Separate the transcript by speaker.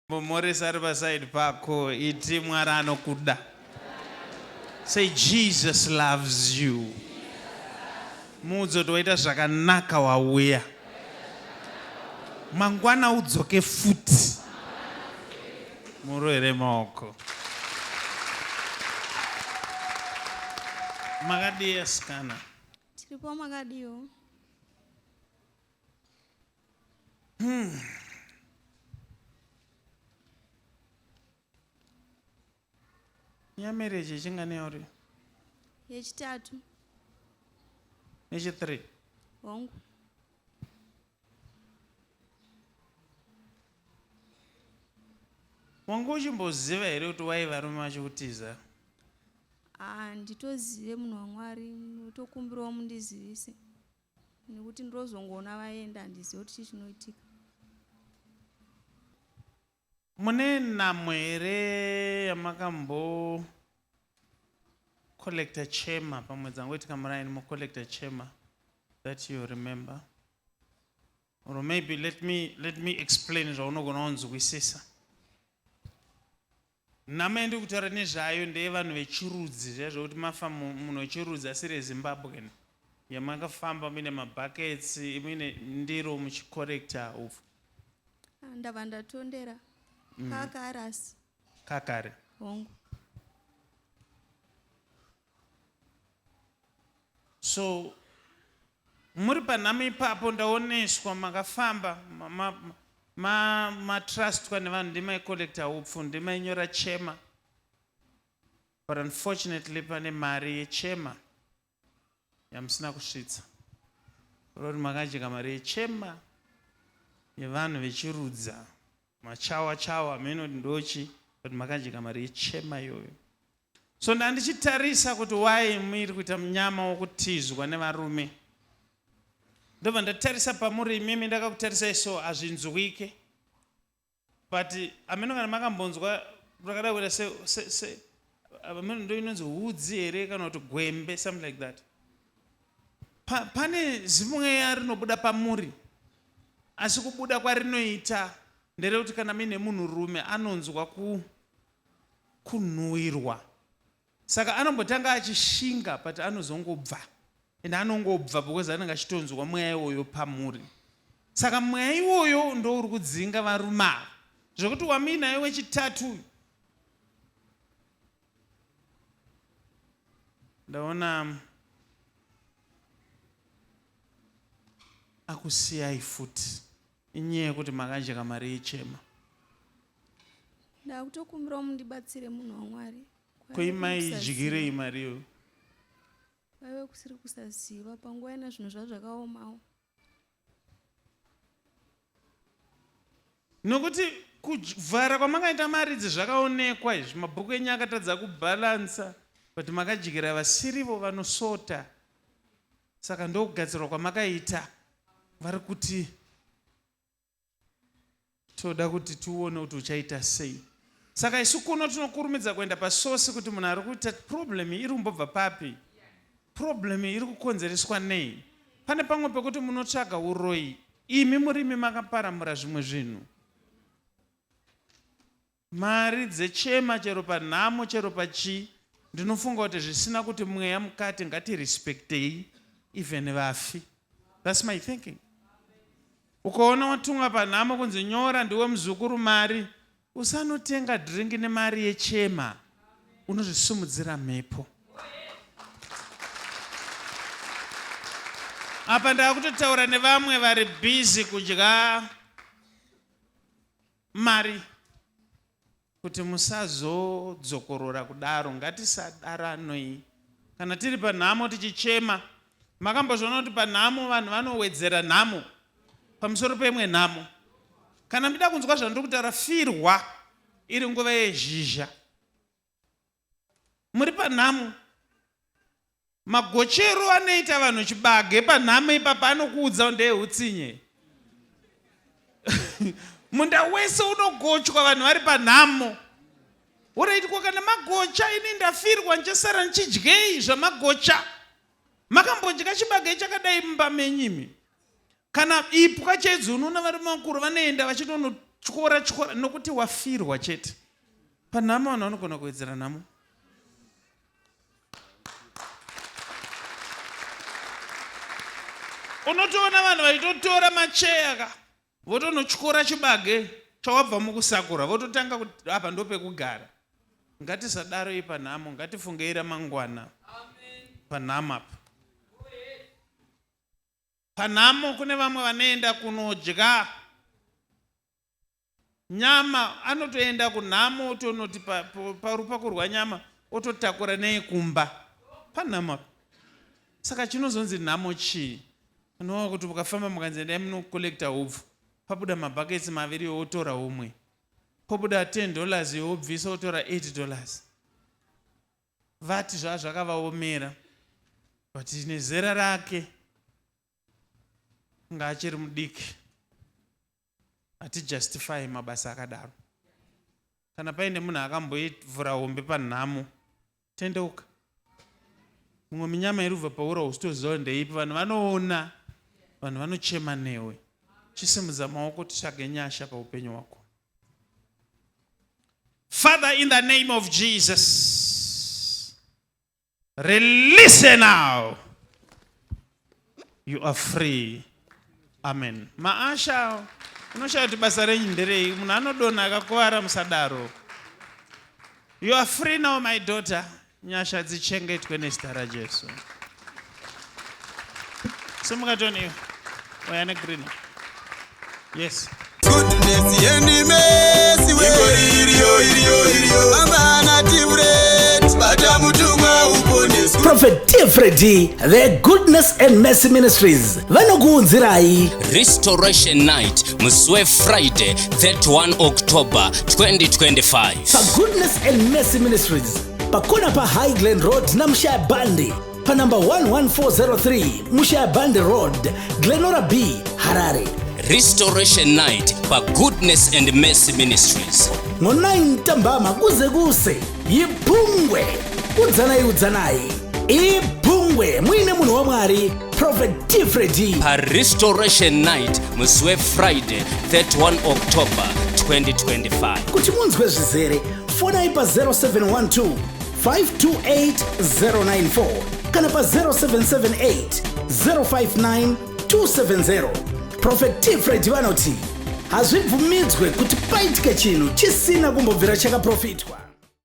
Speaker 1: Mumhoresa ari paside pako, iti Mwari anokuda. Say Jesus loves you. Muudze kuti waita zvakanaka wauya. Mangwana udzoke futi. Murohere maoko. Makadii asikana?
Speaker 2: Tiripo makadiwo.
Speaker 1: Nyamereji yechingani yauri?
Speaker 2: Yechitatu.
Speaker 1: Nechi3?
Speaker 2: Hongu.
Speaker 1: Wanga uchimboziva here kuti wai varume vachikutiza?
Speaker 2: Handitozive munhu waMwari, ndotokumbirawo mundizivise. Nekuti ndozongoona vaenda handizive kuti chii chinoitika.
Speaker 1: Mune nhamo here yamakambo collector chema pamwe dzangoitika muraini mo collector chema that you remember or maybe let me, let me explain zvaunogona kunzwisisa. Nhamo yandiri kutaura nezvayo ndeyevanhu vechirudzi zviya zvekuti mafa munhu wechirudzi asiri eZimbabwean yamakafamba muine mabuckets muine ndiro muchicorrecta upfu.
Speaker 2: Ah, ndabva ndatondera kakare asi
Speaker 1: Kakare.
Speaker 2: Hongu.
Speaker 1: So muri panhamo ipapo ndaoneswa makafamba matrustwa ma, ma, nevanhu ndimaicollecta upfu ndimainyora chema but unfortunately pane mari yechema yamusina kusvitsa rori makadya mari yechema yevanhu vechirudza machawa chawa hameno kuti ndochi but makadya mari yechema iyoyo So ndandichitarisa kuti why muiri kuita munyama wokutizwa nevarume. Ndobva ndatarisa pamuri imimi ndakakutarisai so hazvinzwike. But hameno kana makambonzwa rakada kuita se, se, se hameno ndo inonzi hudzi here kana kuti gwembe something like that. Pa, pane zimweya rinobuda pamuri asi kubuda kwarinoita nderekuti kana muine munhurume anonzwa ku kunhuwirwa saka anombotanga achishinga but anozongobva and anongobva because anenge achitonzwa mweya iwoyo pamuri saka mweya iwoyo ndo uri kudzinga varume ava zvekuti wamuinaye wechitatu uyu ndaona akusiyai futi inyaya yekuti makadya mari yechema
Speaker 2: Ndakutokumbirawo mundibatsire munhu waMwari.
Speaker 1: Ko imaidyirei mari iyoyo?
Speaker 2: Kwaive kusiri kusaziva panguva ina zvinhu zvava zvakaomawo.
Speaker 1: Nokuti kuvhara kwamakaita mari idzi zvakaonekwa izvi mabhuku enyu akatadza kubhalansa but makadyira vasirivo vanosota saka ndokugadzirwa kwamakaita vari kuti Toda kuti tione kuti uchaita sei. Saka isu kuno tinokurumidza kuenda pasource kuti munhu ari kuita problem iri kumbobva papi. Problem iri kukonzereswa nei? Pane pamwe pekuti munotsvaga uroyi imi murimi makaparamura zvimwe zvinhu. Mari dzechema chero panhamo chero pachii ndinofunga kuti zvisina kuti mweya mukati ngatirespectei even vafi that's my thinking ukaona watumwa panhamo kunzi nyora ndiwe muzukuru mari usanotenga drink nemari yechema unozvisumudzira mhepo apa ndakutotaura nevamwe vari busy kudya Mari kuti musazodzokorora kudaro ngatisadaranoi kana tiri panhamo tichichema makambozviona kuti panhamo vanhu vanowedzera nhamo pamusoro peimwe nhamo kana muchida kunzwa zvandiri kutaura firwa iri nguva yezhizha muri panhamo Magochero anoita vanhu chibage panhamo ipapa anokuudza ndeehutsinye. Munda wese unogochwa vanhu vari panhamo. Alright, ko kana magocha ini ndafirwa ndichasara ndichidyei zvamagocha? Makambodya chibage chakadai mumba menyu imi? Kana ipwa chaidzo unoona varume vakuru vanoenda vachitonotsvaga Tyora tyora nokuti wafirwa chete. Panhamo vanhu vanogona kuwedzera nhamo. Unotoona vanhu vachitotora macheya ka votonotyora chibage chawabva mukusakura vototanga kuti apa ndopekugara. Ngatisadaro ipanhamo, ngatifungei ramangwana panhamo apa. Panhamo kune vamwe vanoenda kunodya nyama, anotoenda kunhamo otonoti parupakurwa nyama ototakura neyekumba panhamo apa. Saka chinozonzi nhamo chii? Unoona kuti ukafamba mukanzi endai munokolekta hupfu, pabuda mabhaketsi maviri wotora umwe, pobuda 10 dollars wobvisa wotora 8 dollars. Vati zvaa zvakavaomera but nezera rake nga achiri mudiki hatijustify mabasa akadaro. Kana paine munhu akamboivhura hombe panhamo tendeuka. Mumwe minyama iri kubva paura usitoziva ndeipi vanhu vanoona vanhu vanochema newe. Chisimudza maoko titsvage nyasha paupenyu hwako. Father, in the name of Jesus, release her now. You are free. Amen. Maasha, unoshaya kuti basa renyu nderei? Munhu anodonha akakuvara musadaro. You are free now, my daughter. Nyasha dzichengetwe nezita raJesu. Simuka Tony. Uya negreen. Yes. Goodness and mercy we iriyo
Speaker 3: iriyo iriyo amana tivret bata mutumwa uponeswe Prophet T. Freddy, the Goodness and Mercy Ministries vanokuunzirai
Speaker 4: Restoration Night musi weFriday 31 October 2025.
Speaker 3: paGoodness and Mercy Ministries pakona paHigh Glen Road naMushaya Bandi panumber 11403 Mushaya Bandi Road, Glenora B, Harare.
Speaker 4: Restoration Night paGoodness and Mercy Ministries.
Speaker 3: Ngo-9 ntambama kuze kuse yiphungwe udzanai udzanai iphungwe muine munhu wamwari Prophet T. Freddy.
Speaker 4: PaRestoration Night musi weFriday 31 October 2025.
Speaker 3: Kuti munzwe zvizere fonai pa 0712 528 094 kana pa 0778 059 270. Prophet T. Freddy vanoti hazvibvumidzwe kuti paitike chinhu chisina kumbobvira chakaprofitwa.